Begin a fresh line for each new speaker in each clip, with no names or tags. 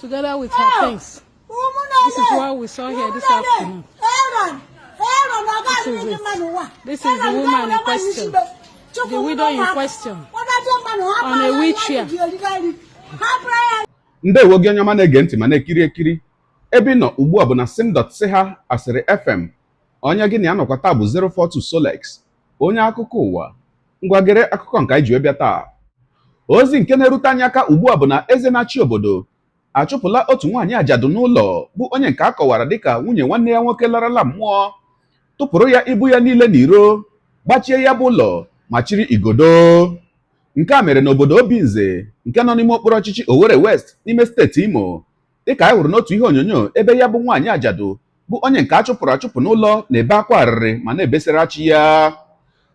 Together with her things. This is what we saw here this afternoon. This is it. This is the woman in question. The widow in question. On a wheelchair.
Ndewo gị onye ọma na-ege ntị ma na-ekiri ekiri ebe ị nọ ugbu a bụ na sim.si ha asịrị FM. Onye gị na ya nọkwa taa bụ 042 Solex, onye akụkọ ụwa. Ngwa gere akụkọ nke anyị ji wee bịa taa. Ozi nke na-erute anyị aka ugbu a bụ na eze na-achị obodo achụpụla otu nwaanyị ajadu n'ụlọ bụ onye nke a kọwara dịka nwunye nwanne ya nwoke larala mmụọ, tụpụrụ ya ibu ya niile n'iro, gbachie ya bụ ụlọ ma chiri igodo. Nke a mere n'obodo Obinze nke nọ n'ime okpuru ọchịchị Owerri West n'ime steeti Imo, dịka anyị hụrụ n'otu ihe onyonyo ebe ya bụ nwaanyị ajadu bụ onye nke a chụpụrụ achụpụ n'ụlọ na-ebe akwa arịrị ma na-ebesara chi ya.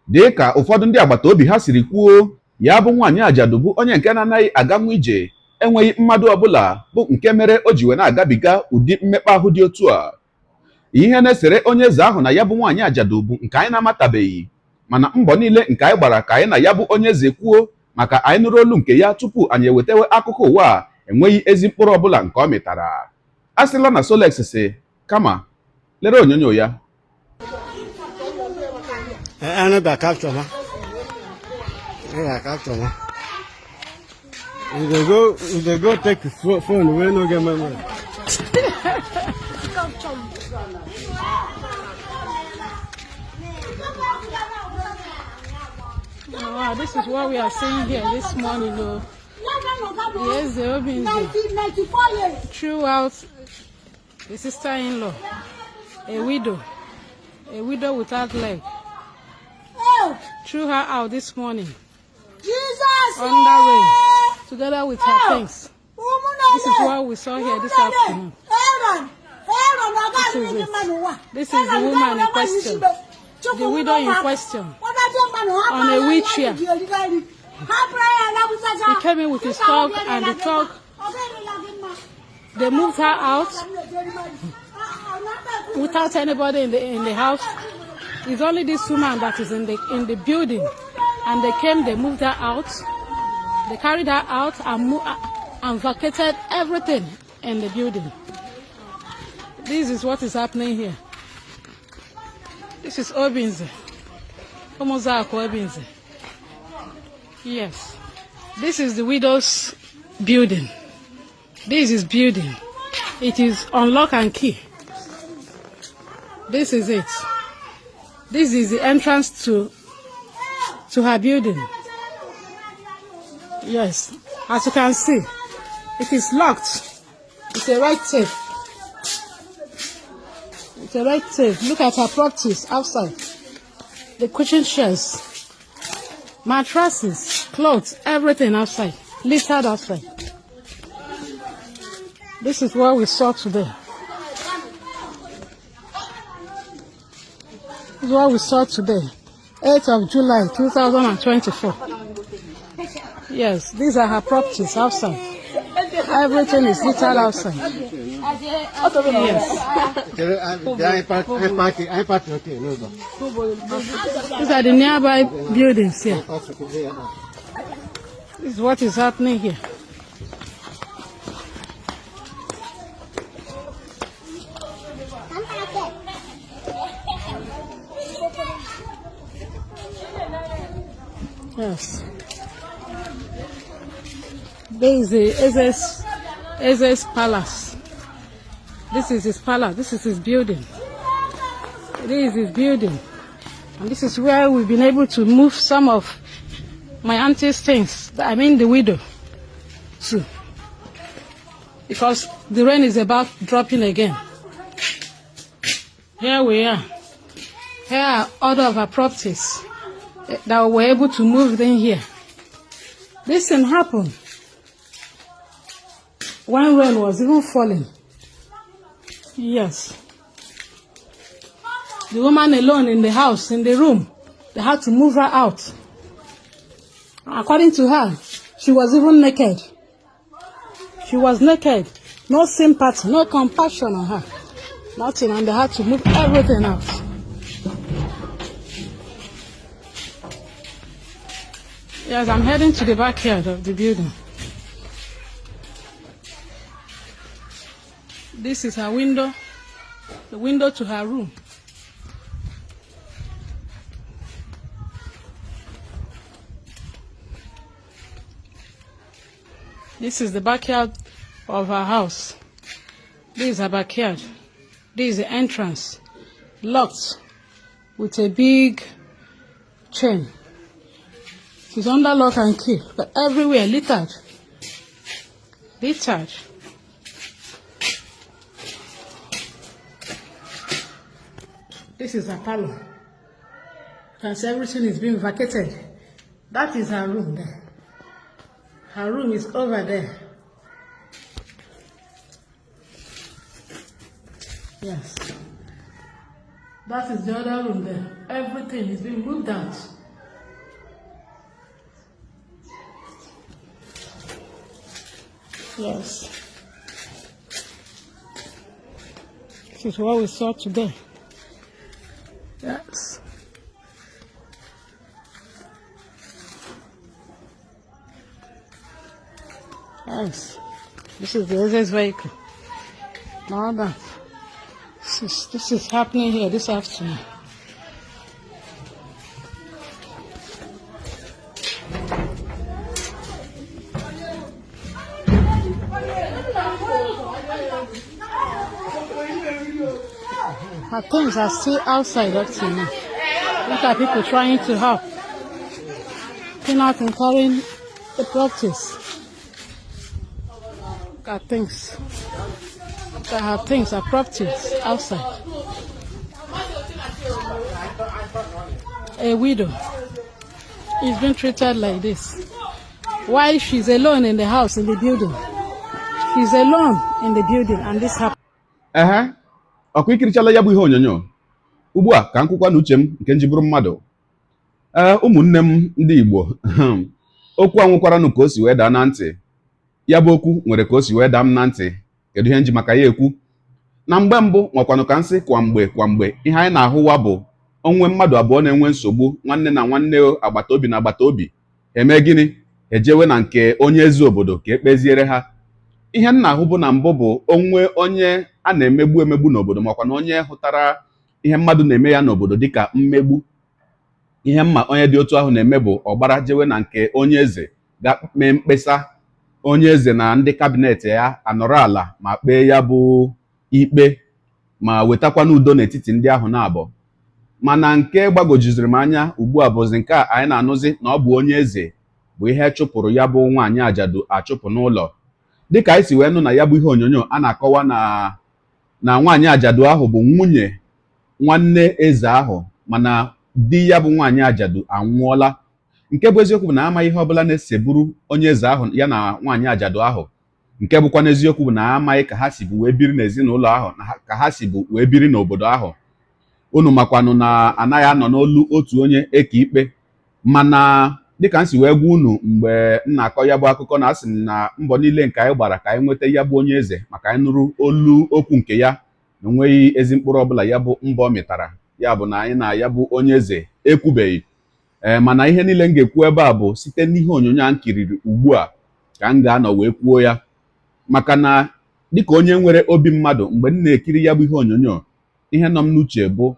Dịka ụfọdụ ndị agbata obi ha siri kwuo, ya bụ nwaanyị ajadu bụ onye nke na-anaghị aganwu ije, enweghị mmadụ ọbụla bụ nke mere o ji wee na-agabiga ụdị mmekpa ahụ dị otu a. Ihe na-esere onye eze ahụ na ya bụ nwaanyị ajadu bụ nke anyị na-amatabeghị, mana mbọ niile nke anyị gbara ka anyị na ya bụ onye eze kwuo maka anyị nụrụ olu nke ya tupu anyị ewetewe akụkọ ụwa a enweghị ezi mkpụrụ ọbụla nke ọ mịtara. A sịla na Solex si kama lere onyonyo ya.
Ano ba capture ma? Ano capture ma? You dey go take phone wey no get memory.
Oh, wow, this is what we are seeing here this morning. Oh. Yes, the Obinze threw out the sister-in-law, a widow without leg. Threw her out this morning under rain, together with her things. This is what we saw here this afternoon. This is it. This is the woman in question, the widow in question, on a wheelchair. He came in with his dog, and the dog, they moved her out without anybody in the house. It's only this woman that is in the building, and they came, they moved her out, they carried her out and vacated everything in the building. This is what is happening here. This is Obinze, Umuzaku Obinze. Yes, this is the widow's building. This is building. It is on lock and key. This is it. This is the entrance to her building. Yes, as you can see, it is locked. It's a red tape. It's a red tape. Look at her properties outside. The kitchen chairs, mattresses, clothes, everything outside, littered outside. This is what we saw today. This is what we saw today, 8th of July, 2024. Yes, these are her properties outside. Everything is littered outside. Yes. These are the nearby buildings here. This is what is happening here. Yes. There is the Eze's palace. This is his palace. This is his building. This is his building. And this is where we've been able to move some of my auntie's things. I mean the widow, too. Because the rain is about dropping again. Here we are. Here are other of our properties that we were able to move in here. This thing happened when rain was even falling. Yes. The woman alone in the house, in the room, they had to move her out. According to her, she was even naked. She was naked. No sympathy, no compassion on her. Nothing, and they had to move everything out. Yes, I'm heading to the backyard of the building. This is her window, the window to her room. This is the backyard of her house. This is her backyard. This is the entrance, locked with a big chain. She's under lock and key, but everywhere littered. Littered. This is her parlor. You can see everything is being vacated. That is her room there. Her room is over there. Yes. That is the other room there. Everything is being moved out. Yes. This is what we saw today. Yes. Yes. This is the Eze's vehicle. Now that this is happening here this afternoon. Her things are still outside up to now. Look at people trying to help. Clean out and carrying the properties. Look at things. Look at her things, her properties outside. A widow is being treated like this. While she's alone in the house, in the building. She's alone in the building and this happened.
Ehe, ọkwa ikirichala ya bụ ihe onyonyo. Ugbu a ka m kwukwa na uche m nke njibụrụ mmadụ. Ee, ụmụnne m ndị Igbo, okwu anwụkwaranụ ka o si wee daa na ntị. Ya bụ okwu nwere ka o si wee daa m na ntị. Kedu ihe nji maka ya ekwu? Na mgbe mbụ nwakwanụ ka nsị, kwa mgbe kwa mgbe, ihe anyị na-ahụwa bụ onwe mmadụ abụọ na-enwe nsogbu, nwanne na nwanne, agbata obi na agbata obi, eme gịnị? Ejewe na nke onye eze obodo ka ekpeziere ha. Ihe m na-ahụ bụ na mbụ bụ onwe onye a na-emegbu emegbu n'obodo, makwa na onye hụtara ihe mmadụ na-eme ya n'obodo dịka mmegbu, ihe mma onye dị otu ahụ na-eme bụ ọgbara jewe na nke onye eze ga mee mkpesa. Onye eze na ndị cabinet ya anọrọ ala ma kpee ya bụ ikpe ma wetakwana udo n'etiti ndị ahụ na-abụ. Mana nke gbagojuziri m anya ugbu a bụzi nke a anyị na-anụzi na ọ bụ onye eze bụ ihe chụpụrụ ya bụ nwaanyị ajadu achụpụ n'ụlọ. Dịka anyị si wee nụ na ya bụ ihe onyonyo a na-akọwa na nwaanyị ajadu ahụ bụ nwunye nwanne eze ahụ, mana di ya bụ nwaanyị ajadu anwụọla. Nke bụ eziokwu bụ na amaghị ihe ọbụla na-eseburu onye eze ahụ ya na nwaanyị ajadu ahụ. Nke bụkwa n'eziokwu bụ na amaghị ka ha si bụ wee biri n'ezinụlọ ahụ na ka ha si bụ wee biri n'obodo ahụ. Unu makwanụ na anaghị anọ n'olu otu onye eke ikpe. Mana dịka m si wee gwa unu mgbe m na-akọ ya bụ akụkọ, na asị m na mbọ niile nke anyị gbara ka anyị nweta ya bụ onye eze maka anyị nụrụ olu okwu nke ya, na onweghị ezi mkpụrụ ọbụla ya bụ mbọ mịtara. Ya bụ na anyị na ya bụ onye eze ekwubeghị. Ee, mana ihe niile m ga-ekwu ebe a bụ site n'ihe onyonyo a m kiriri ugbu a ka m ga-anọ wee kwuo ya, maka na dịka onye nwere obi mmadụ, mgbe m na-ekiri ya bụ ihe onyonyo, ihe nọ m n'uche bụ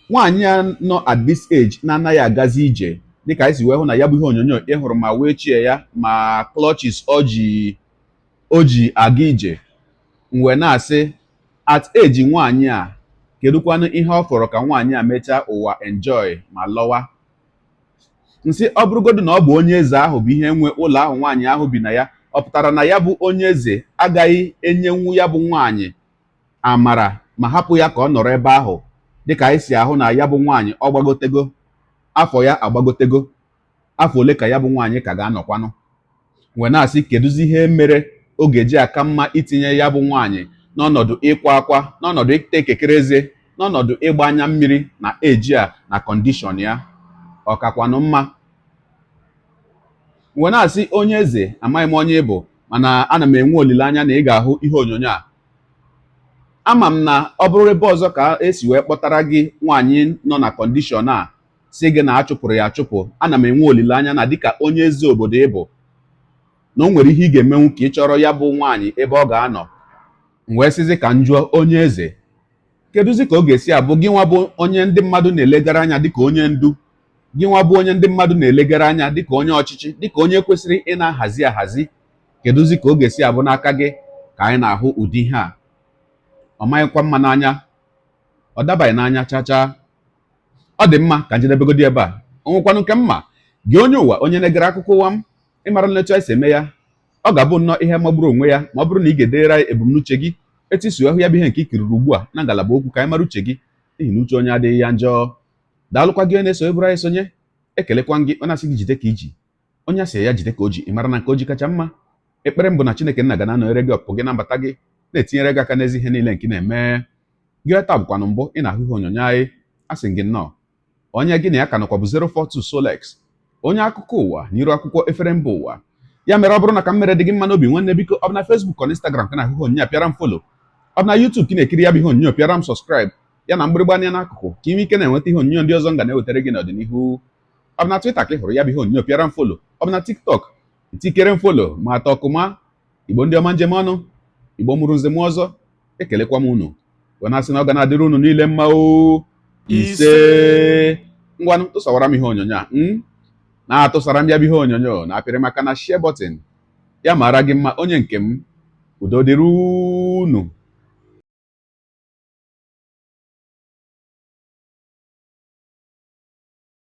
nwaanyị a nọ at this age na-anaghị agazi ije, dịka anyị si wee hụ na ya bụ ihe onyonyo. Ị hụrụ ma wheelchair ya ma crutches o ji aga ije. M wee na-asị, at age nwaanyị a, kedụkwanụ ihe ọ fọrọ ka nwaanyị a mechaa ụwa, enjoy ma lọwa nsị? Ọ bụrụgodu na ọ bụ onye eze ahụ bụ ihe nwe ụlọ ahụ nwaanyị ahụ bi na ya, ọ pụtara na ya bụ onye eze agaghị enyenwu ya bụ nwaanyị amara ma hapụ ya ka ọ nọrọ ebe ahụ? Dịka anyị si ahụ na ya bụ nwaanyị, ọ gbagotego afọ ya, agbagotego afọ ole ka ya bụ nwaanyị ka ga-anọkwanụ? Wee na-asị, kedụzi ihe mere ọ ga-eji aka mma itinye ya bụ nwaanyị n'ọnọdụ ịkwa akwa, n'ọnọdụ ịta ekekere eze, n'ọnọdụ ịgba anya mmiri na eji a na condition ya? Ọ kakwanụ mma. Wee na-asị, onye eze, amaghị m onye ị bụ, mana ana m enwe olileanya na ị ga-ahụ ihe onyonyo a. Ama m na ọ bụrụ ebe ọzọ ka esi wee kpọtara gị nwaanyị nọ na condition a, si gị na achụpụrụ ya achụpụ, ana m enwe olileanya na dịka onye eze obodo ị bụ, na o nwere ihe ị ga-emenwu ka ị chọrọ ya bụ nwaanyị ebe ọ ga-anọ. M wee sịzi ka m jụọ onye eze, kedụzi ka ọ ga-esi abụ gị nwa bụ onye ndị mmadụ na-elegara anya dịka onye ndu, gị nwa bụ onye ndị mmadụ na-elegara anya dịka onye ọchịchị, dịka onye kwesịrị ị na-ahazi ahazi, kedụzi ka ọ ga-esi abụ n'aka gị ka anyị na-ahụ ụdị ihe a? Ọ maghịkwa mma n'anya, ọ dabaghị n'anya chacha. Ọ dị mma ka njedebegodi ebe a. O nwekwanụ nke mma gị onye ụwa, onye na-egere akụkọ ụwa m, ịmara nletu anyị si eme ya. Ọ ga-abụ nnọọ ihe magburu onwe ya ma ọ bụrụ na ị ga-edere anyị ebumnuche gị, etu isi ahụ ya bụ ihe nke i kiriri ugbu a na ngalaba okwu, ka anyị mara uche gị, n'ihi na uche onye adịghị ya njọ. Daalụkwa gị onye na-eso eburu anyị sonye. Ekelekwa gị onye asị gị jide ka iji, onye asị ya jide ka o ji, ị mara na nke o ji kacha mma. Ekpere mbụ na Chineke nna ga na-anọnyere gị, ọpụpụ gị na mbata gị, na-etinyere gị aka n'ezi ihe niile nke ị na-eme. Gị taa bụkwanụ mbụ ị na-ahụ ihe onyonyo anyị, asị gị nnọọ. Onye gị na ya ka nọkwa bụ 042 Solex, onye akụkọ ụwa n'iru akwụkwọ efere mba ụwa. Ya mere, ọ bụrụ na ka m mere dị gị mma n'obi, nwanne, biko, ọ bụ na Facebook, ọ na Instagram ka na-ahụ ihe onyonyo a, pịara m follow. Ọ bụ na YouTube ka ị na-ekiri ya bụ ihe onyonyo, pịara m subscribe, ya na mgbịrịgba anya n'akụkụ, ka ị nwee ike na-enweta ihe onyonyo ndị ọzọ m ga na-ewetara gị n'ọdịnihu. Ọ bụ na Twitter ka ị hụrụ ya bụ ihe onyonyo, pịara m follow. Ọ bụ na TikTok, tikere m follow. Ma atọ ọkụma Igbo ndị ọma, njem ọnụ Igbo mụrụ nze m ọzọ, ekelekwa m unu wee na-asị na ọ ga na-adịrị unu niile mma o. Ise. Ngwanụ, tụsawara m ihe onyonyo a m na-atụsara m ya bụ ihe onyonyo na apịrị maka na share button. Ya mara gị mma, onye nke m. Udo dịrị unu.